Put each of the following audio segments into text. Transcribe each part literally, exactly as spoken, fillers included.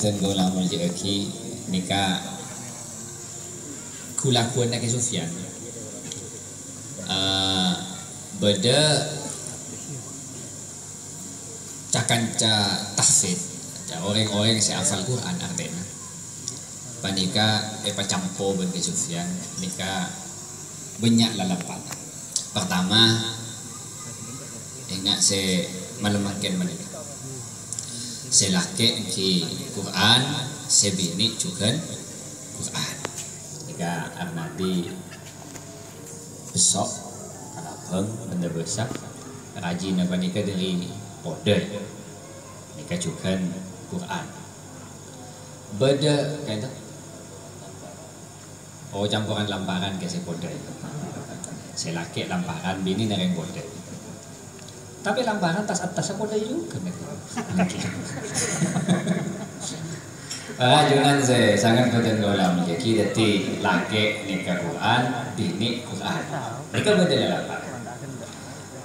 Bâdhân kaulâ molja'aghi nèka, ghulâ-ghulâna Kè Sufyan. Eh, bâdâ ca-kanca tahfidz, orèng-orèng sè afal Qur'an artèna. Panèka èpacampo bân Kè Sufyan, nèka bânnya' lalampana. Pertama, enga' sè malem mangkèn panèka. Sè lakè' èngghi Qur'an, sè binè' jhughân Qur'an. Nèka arnadi besso', kalabâng, bendher besso', rajina panèka dhâri podâ. Nèka jhughân Qur'an. Bâdâ, ka'dinto. Oh, camporan lamparan kè sè podâ. Sè lakè' lamparan, binèna rèng podâ. Tapè lamparan tas-attas sè podâ jhughân. Para junjungan sè sanget bhâdhân kaulâ molja'aghi, dhâddhi lakè' nèka Qur'an, binè' Qur'an. Nèka bâdâ lalamparan.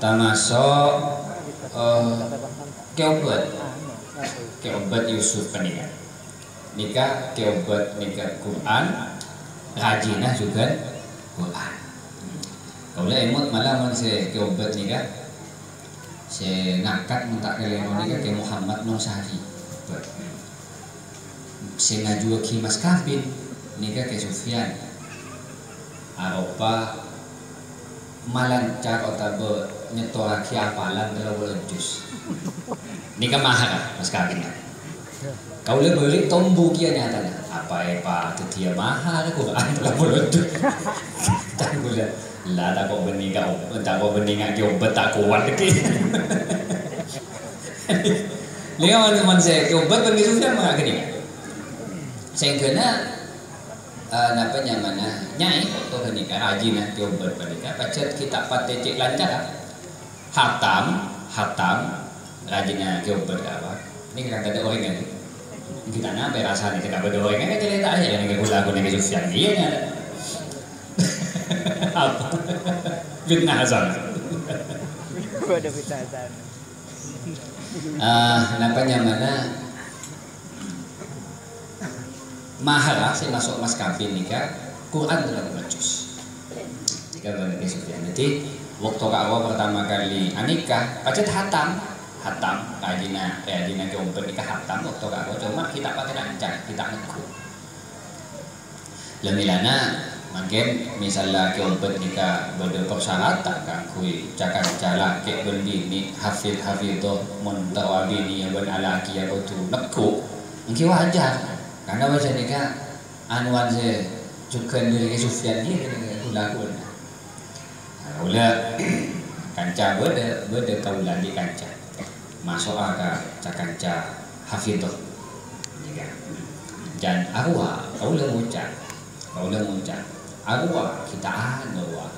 Tamaso', eh, Kè Obâd. Kè Obâd Yusuf panèka. Nèka Kè Obâd nèka Qur'an, rajina jhughân Qur'an. Kaulâ èmot malah mon sè Kè Obâd nèka, sè ngangkat mon ta' kalèro nèka Kè Muhammad Nungsari. Sè ngajuwâghi mas kabin nèka Kè Sufyan. Aropa malancar otabâ nyèttorraghi apalan tello polo juz. Nèka mahar, mas kabin. Kaulâ bâli tombu kèya nyatana. Apa èpadhâddhiyâ mahar Qur'an tello polo juz? Ca'na kaulâ, la tako' bânnè ka Ob-, tako' bânnè ka Kè Obâd ta' kowat ghi. Lèya mon, mon sè Kè Obâd bân Kè Sufyan mangkèn. Sèngghâna Eh, napa nyamana? Nyaè, bâkto ghânèka rajina Kè Obâd panèka, pajhât ghi' ta' patè cè' lancar, a. Hatam, hatam, rajina Kè Obâd ka apa? Nèka kan tadâ' orèng, kan? Ghi' ta' napa rasanè, ta' bâdâ orèng, kan carèta ajâ, nèka ghulâ-ghulâna Kè Sufyan, iyâ, nya. Apa? Fitnah Hasan. Bâdâ fitnah Hasan. Ah, napa nyamana? Mahar sè maso' mas kabin nèka Qur'an tello polo juz. Nèka bân Kè Sufyan. Dhâddhi, bâkto ka'rowa pertama kali anikah, pajhât hatam. Hatam, rajina, rajina Kè Obâd nèka hatam, bâkto ka'rowa coma ghi' ta' patè lancar, ghi' ta' neggu'. Lamilana, mangkèn misalla Kè Obâd nèka bâdâ parsyaratan kaangghuy ca-kanca lakè' bân binè' hafidh-hafidhah, mon ta' abinèya bân alakèya kodhu neggu', èngghi wajar. Karna wajar nèka anuwan sè jhughân dhâri Kè Sufyan nèka, nèka ghulâ-ghulâna. Nah, kaulâ kanca bâdâ, bâdâ kaulâ andi' kanca. Maso'a ka ca-kanca hafidhah. Nèka. Jhân arowa kaulâ ngoca', kaulâ ngoca', arowa ghi' ta' anu, rowa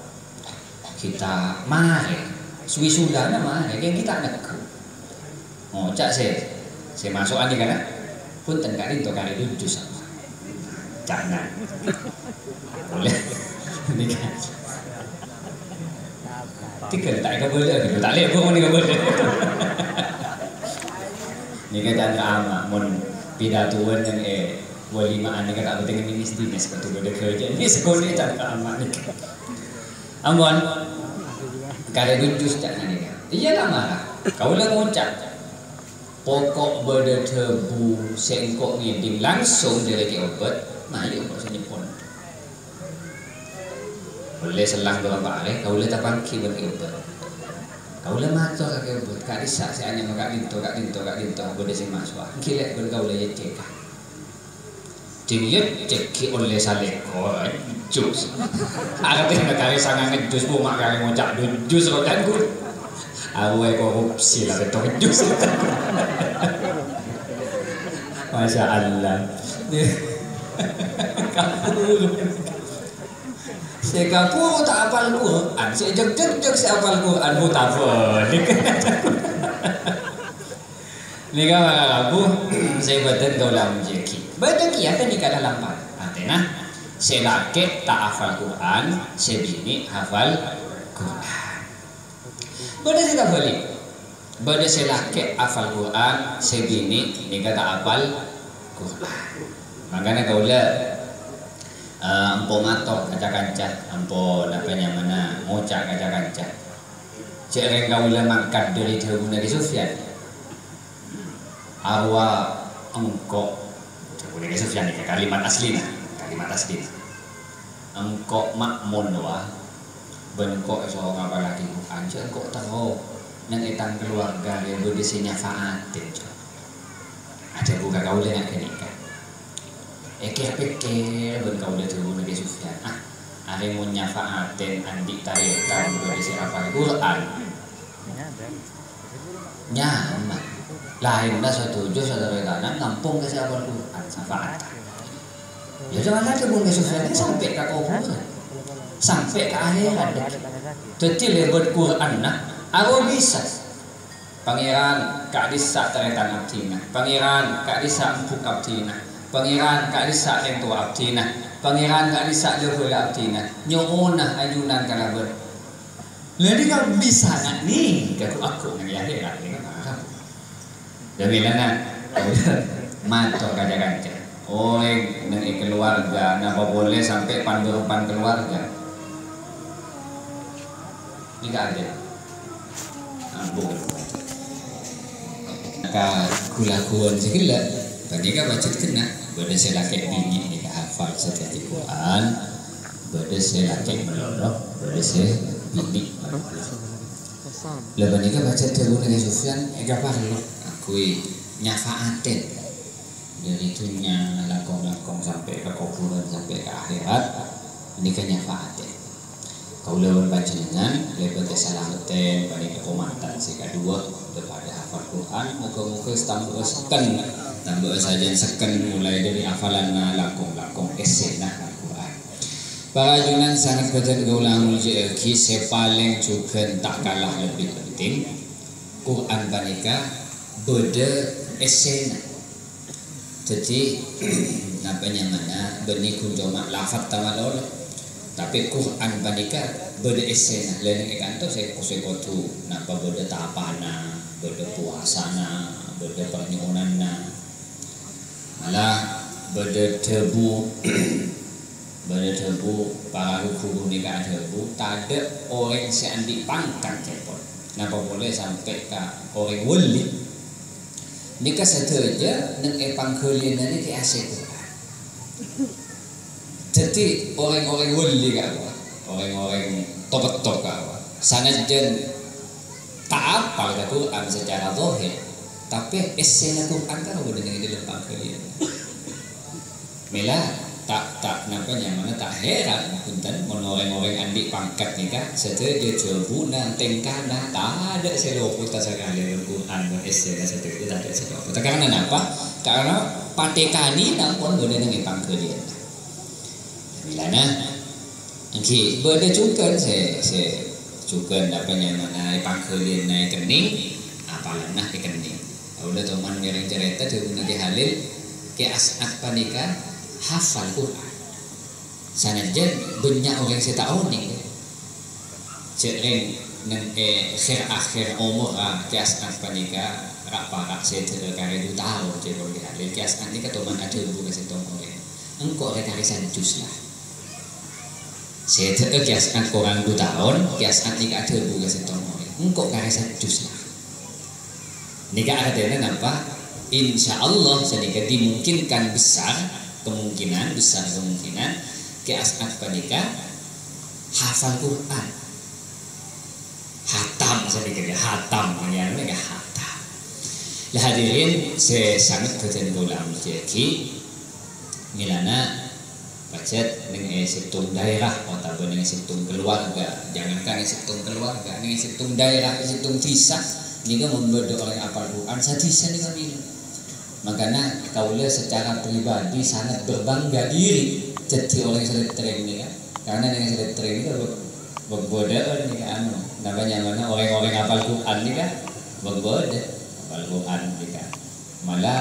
ghi' ta' marè, suwi-suwina marè, ghi' ta' neggu'. Ngoca' sè, sè maso'a nèka, na? Punten, ka'dinto karè dunjus, apa? Ca'na. Boleh. Nèka. Tiga ta' èkabâlâ, gitu. Ta' lèbur mon èkabâlâ. Nèka ca'na ama', mon pidatowan neng è walima'an nèka ta' penting nangès-nangès, bâto bâdâ kerja. Nèka sekolah ca'na ama' nèka. Ampon. Karè dunjus ca'na nèka. Iyâ la mara. Kaulâ ngoca'. Pokok bâdâ dhâbu sè engko' ngèdhing langsung dhâri Kè Obâd, mayu engko' sè nyeppon. Ollè selang bârâmpa arè, kaulâ tapangghi bân Kè Obâd. Kaulâ mator ka Kè Obâd, "Ka'dissa' sè anyama ka'dinto, ka'dinto, ka'dinto, bâdâ sè maso'a. Èngghi lè' bân kaulâ ècèka." Ding yâ cèkè ollè salèkor, jus. Artèna karè sangang jus, bu ma' karè ngoca' dunjus, kok kan, Bu? Arowa korupsi la, bâto jus. Masya Allah. Kapuru. Sè kapuru ta' apal Qur'an, sè jhek-jhek sè apal Qur'an, bu ta' bâlik. Nèka para rabu sè bhâdhân kaulâ molja'aghi. Bâdâ kèya ghânèka lalampana. Artèna, sè lakè' ta' afal Qur'an, sè binè' hafal Qur'an. Bâdâ sè tabâli'. Bâdâ sè lakè' afal Qur'an, sè binè' nèka ta' afal Mangkana kaulâ, eh, empo mator ka ca-kanca, empo napa nyamana ngoca' ka ca-kanca. Jhâ' rèng kaulâ mangkat dhâri dhâbuna Ki Sufyan. Arowa engko', dhâbuna Ki Sufyan nèka kalimat aslina, kalimat aslina. Engko' ma'mun, wa, bân engko' èsoro ngapallaghi Qur'an, jhâ' engko' terro neng è tang kalowarga rèya bâdâ sè nyafa'atin, jhâ'. Adhâbu ka kaulâ nga' ghânèka. Èkèr-pèkkèr bân kaulâ dhâbuna Ki Sufyan, "Ah, arè mon nyafa'atin andi' tarètan bâdâ sè apal Qur'an, nyaman. Laènna satoju satarètanna ngampong ka sè apal Qur'an, syafa'at." Ya, jhâ' adhâbu Ki Sufyan sampè' ka kobhurân. Sampè' ka akhèrat. Dhâddhi lèbât Qur'anna, arowa bisa. Pangèran, ka'dissa' tarètan abdhina. Pangèran, ka'dissa' embu' abdhina. Pangèran, ka'dissa' rèng towa abdhina. Pangèran, ka'dissa' la-bhâlâ abdhina. Nyo'ona ajunan kalabân. Lha, nèka bisa nga' nèka ghu-, aghu neng è akhèrat nèka marah. Dhâmèlana, mator ka ca-kanca. Orèng neng è kalowarga, napa polè sampè' pan-bârâmpan kalowarga. Nèka adâ'. Ampon. Ka ghu-lagghuwân sè ghellâ', panèka pajhât ghenna', bâdâ sè lakè' binè' nèka hafal sadhâjâ Qur'an, bâdâ sè lakè' malolo, bâdâ sè binè' malolo. Lha panèka pajhât dhâbuna Ki Sufyan, èngghâ parlo kaangghuy nyafa'atin. Dhâri dhunnya, langkong-langkong sampè' ka kobhurân, sampè' ka akhèrat, nèka nyafa'atin. Kaulâ bân panjhennengngan lèbât èsalamettè panèka komandan sè kaduwâ, dhâ-, padâ hafal Qur'an, moghâ-moghâ tambâ'â sekken, tambâ'â sajân sekken molaè dhâri hafalanna langkong-langkong èssèna Al-Qur'an. Para ajunan sanget bhâdhân kaulâ amoljâ'aghi, sè palèng jhughân ta' kala lebbi penting, Qur'an panèka bâdâ èssèna. Dhâddhi, napa nyamana bânnè ghun coma lafat ta' malolo. Tapè Qur'an panèka bâdâ èssèna, lènèng è kanto sè, sè kodhu napa bâdâ tapana, bâdâ powasana, bâdâ parnyo'onanna. Malah bâdâ dhâbu, bâdâ dhâbu, para ru-ghuru nèka adhâbu, tadâ' orèng sè andi' pangkat, ca'èpon. Napa polè sampè' ka orèng wali. Nèka sadhâjâ neng è pangghâliyânna nèka asè Qur'an. Dhâddhi, orèng-orèng wali ka'rowa, orèng-orèng to-petto ka'rowa, sanajjân ta' apal ka Qur'an secara zahir, tapè èssèna Qur'an ka'rowa bâdâ neng è dâlem pangghâliyânna. Mèla ta', ta' napa nyamana ta' hèran, bhunten, mon orèng-orèng andi' pangkat nèka, sadhâjâ dhâbuna, tèngkana, tadâ' sè lopota sakalè, Qur'an bân èssèna sadhâjâ tadâ' sè lopota. Karna napa? Karna patèkanè ampon bâdâ neng è pangghâliyânna. Mèlana, èngghi bâdâ jhughân sè, sè jhughân napa nyamana è pangghâliyânna èkennèng, apalanna èkennèng. Kaulâ toman ngèrèng carèta dhâbuna Kè Halil, Kè As'ad panèka hafal Qur'an. Sanajjân bânnya' orèng sè ta' onèng, jhâ' rèng neng è akhèr-akhèr omorra Kè As'ad panèka ra'-para' sèdhâ'â karè du taon, ca'èpon Kè Halil. Kè As'ad nèka toman adhâbu ka sèttong orèng, "Engko' rè karè sajjus, la." Sèdhâ'â Kè As'ad korang du taon, Kè As'ad nèka adhâbu ka sèttong orèng, "Engko' karè sajjus, la." Nèka artèna napa? Insyaallah, sanèka dimungkinkan besar, kemungkinan, besar kemungkinan, Kè As'ad panèka hafal Qur'an. Hatam, sanèka, ya, hatam, ya, nèka hatam. Lah, hadirin sè sanget bhâdhân kaulâ amoljâ'aghi, mèlana pajhât neng è sèttong daerah otabâ neng è sèttong kalowarga, jangankan è sèttong kalowarga, neng è sèttong daerah, è sèttong dhisa, nèka mon bâdâ orèng apal Qur'an, sadhisa nèka mèlo. Mangkana kaulâ secara pribadi sangat berbangga diri dhâddhi orèng Salettèrèng nèka. Karna neng Salettèrèng nèka bâ-, bâ-, bâdâ'ân nèka anu, napa nyamana orèng-orèng apal Qur'an nèka, bâ-, bâdâ apal Qur'an nèka. Malah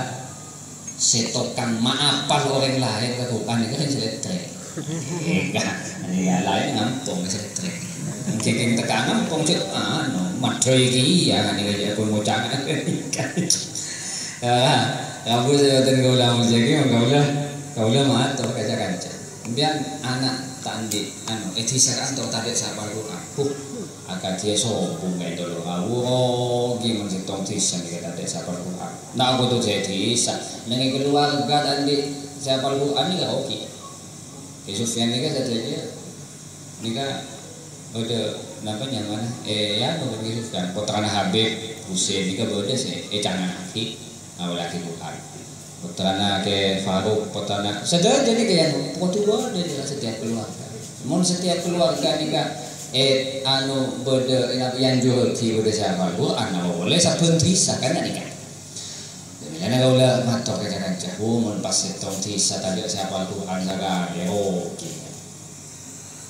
sè tokang maapal orèng laèn ka Qur'an nèka kan Salettèrèng. Enggak, ya laèn ngampong Salettèrèng. Kèng teka ngampong cè' anu, madhâi kèya kan nèka ya pun ngoca'. Ah, Abu sè bhunten kaulâ amoljâ'aghi, mon kaulâ, kaulâ mator ka ca-kanca. Sampèyan ana' ta' andi', anu, è dhisa kanto tadâ' sè apal Qur'an. Huh, akadhi sombong kaè tolo abu, rugi mon sèttong dhisa nèka tadâ' sè apal Qur'an. Na' kodhu sè dhisa, neng è kaluwarga ta' andi' sè apal Qur'an nèka rugi. Kè Sufyan nèka sadhâjâ nèka bâdâ napa nyamana? Eh, ya, Kè Sufyan, pottrana Habib Husain nèka bâdâ sè ècangangaghi, ngawalaghi Qur'an. Pottrana Kè Faruk, pottrana sadhâjâ nèka yang kodhu bâdâ nèka setiap keluarga. Mon setiap keluarga nèka, eh, anu, bâdâ, eh, napa, èanjurraghi bâdâ sè apal Qur'an, napa polè sabbhân dhisa, kan nèka. Mèlana kaulâ mator ka ca-kanca, "Bu, mon pas sèttong dhisa tadâ' sè apal Qur'an sakalè, rugi."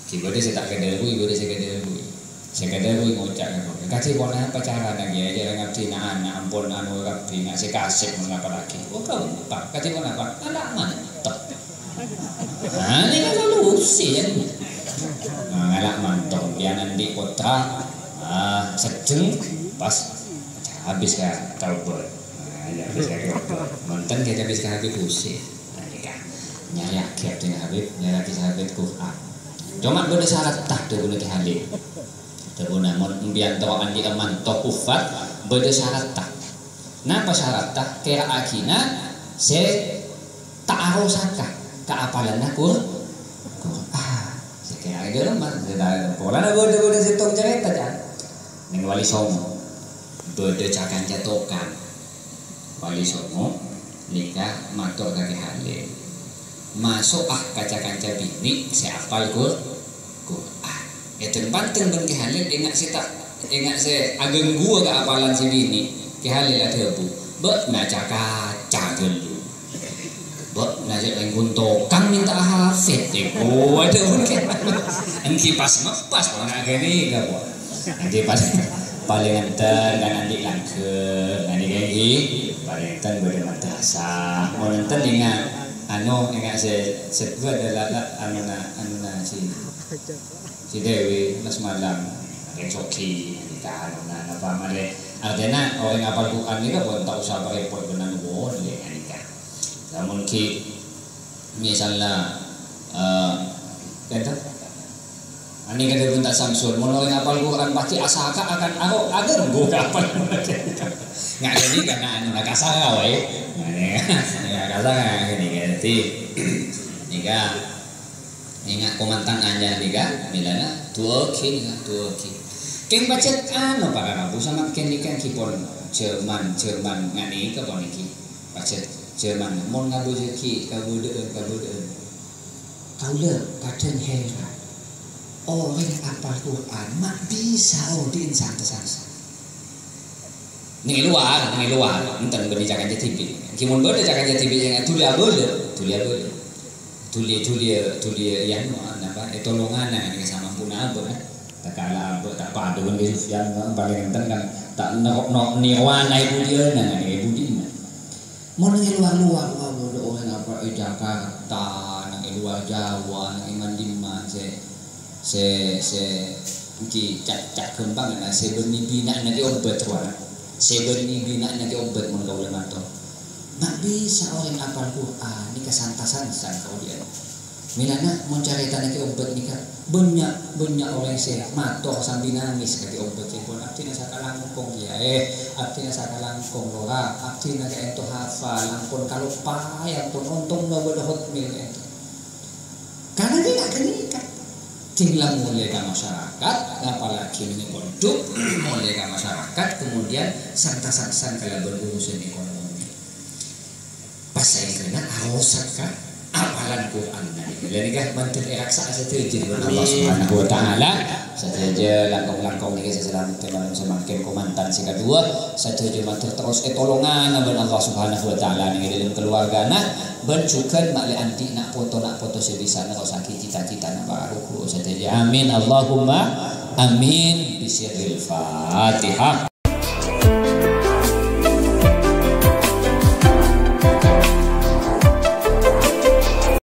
Ghi' bâdâ sè ta' kadhâbuwi, bâdâ sè kadhâbuwi. Sè kadhâbuwi ngoca' ka kaulâ, "Kadhi ponapa carana, Kè? Jhâ' ngabdhina ana' ampon anu kabbhi, nga' sè kasèp mon ngapallaghi." "Oh, ghâmpang. Kadhi ponapa?" "Ngala' manto." Nah, nèka solusi, ya. Nah, ngala' manto. Sampèyan andi' pottra, ah, sedheng, pas habis ka taubat. Nah, ya, bisa coba. Mantan kaè habis ka Habib Husain. Nah, nèka. Nyarèyaghi abdhina Habib, nyarèyaghi Habib Qur'an. Coma bâdâ saratta, dhâbuna Kè Halil. Dhâbuna, mon sampèyan terro andi' manto hufad, bâdâ saratta. Napa saratta? Kèra'aghina sè ta' arosaka kaapalanna Qur-, Qur'an. Sè kèra'aghi dhâlem, Mas. Polana bâdâ-bâdâ sèttong carèta, Cak. Neng Wali Songo. Bâdâ ca-kanca tokang. Wali Songo nèka mator ka Kè Halil, "Maso'a ka ca-kanca binè' sè apal Qur-, Qur'an." Èdheng-pandheng bân Kè Halil, enga' sè ta-, enga' sè aghângguwâ kaapalan sè binè'. Kè Halil adhâbu, "Bâ'na ca-kaca ghâllu." Bâ'na jhâ' lèngghu tokang mènta'a hafid, èko. Waduh, èngghi pas-ngepas, pon aghâni, èngghi pas, palèng enten kan andi' langghâr, nganè èngghi, palèng enten bâdâ madrasah. Mon enten ènga', anu, ènga' sè, sè bâdâ la, la, anuna, anuna si, si Dewi, Mas Malang, Rèng Sogi, nèka, anuna, napa malè. Artèna, orèng apal Qur'an nèka pon ta' osa parèpot bân anu, pon, nèka. Lamon ghi' misalna, eh, kènto? Anèka dhâbuna Samsul, mon orèng apal Qur'an pajhi asaka akan aro-, aghânggu ka apal Qur'an. Nga' ghâni kana anu, na kasara wae. Nah, nèka, nèka kasara ghâni, dhâddhi, nèka, nèka komantan anyar nèka, mèlana, du'aaghi nèka, du'aaghi. Kèng pajhât anu, para rabu, samangkèn nèka ghi' pon jhâman-jhâman nganèka pon nèka. Pajhât jhâman mon ngabâjâghi kabâdâ'ân-kabâdâ'ân. Kaulâ kadhâng hèran. Orèng apal Qur'an ma' bisa odi'in santa-santa. Neng è lowar, neng è lowar, enten bânnè ca-kanca dhibi'. Ghi' mon bâdâ ca-kanca dhibi' sè dhuli abâlâ, dhuli abâlâ. Dhuli, dhuli, dhuli, ya, anu, napa, ètolongana nèka samampuna abâ', eh. Takala abâ', ta' padâ bân Kè Sufyan, palèng enten kan, ta' no-, no-, nèrowana è budiyân, nèka è budiyân. Mon neng è lowar-lowar, wah, bâdâ orèng apa è Jakarta, neng è lowar Jawa, neng è man-dimman, sè, sè, sè, èngghi ca', ca' ghâmpang, na, sè bânnè bina'na ghi' obât, rowa. Sè bânnè bina'na ghi' obât, mon kaulâ mator. Ma' bisa orèng apal Qur'an, nèka santa-santa kaodi'ân. Mèlana mon carètana Kè Obet nèka, bânnya', bânnya' orèng sè mator sambi nangès ka Kè Obet, sè pon, "Abdhina sakalangkong, Kèyaè, abdhina sakalangkong, Lora, abdhina kaènto hafal, ampon kaloppaè, ampon ontong nobâdâ hotmil kaènto." Karna dhina ghânèka. Dhing la molè ka masyarakat, apalagi neng è pondhuk, molè ka masyarakat, kemudian sangsa-sangsa kalabân urusan ekonomi. Pas saèngghâna arosak ka apalan Qur'an. Nah, nèka, lha nèka mandhâr èraksa'a sadhâjâ bân Allah Amin. Subhanahu wa Ta'ala. Sadhâjâ langkong-langkong nèka sè salamet è malem samangkèn komantan sè kaduwâ. Sadhâjâ mandhâr terros ètolongana bân Allah Subhanahu wa Ta'ala nèka è dâlem kaluwargana. Bân jhughân ma'lè andi' na' poto, na' poto sè bisa nerrossaghi cita-citana para ghu sadhâjâ. Amin. Allahumma amin. Bisirril Fatihah.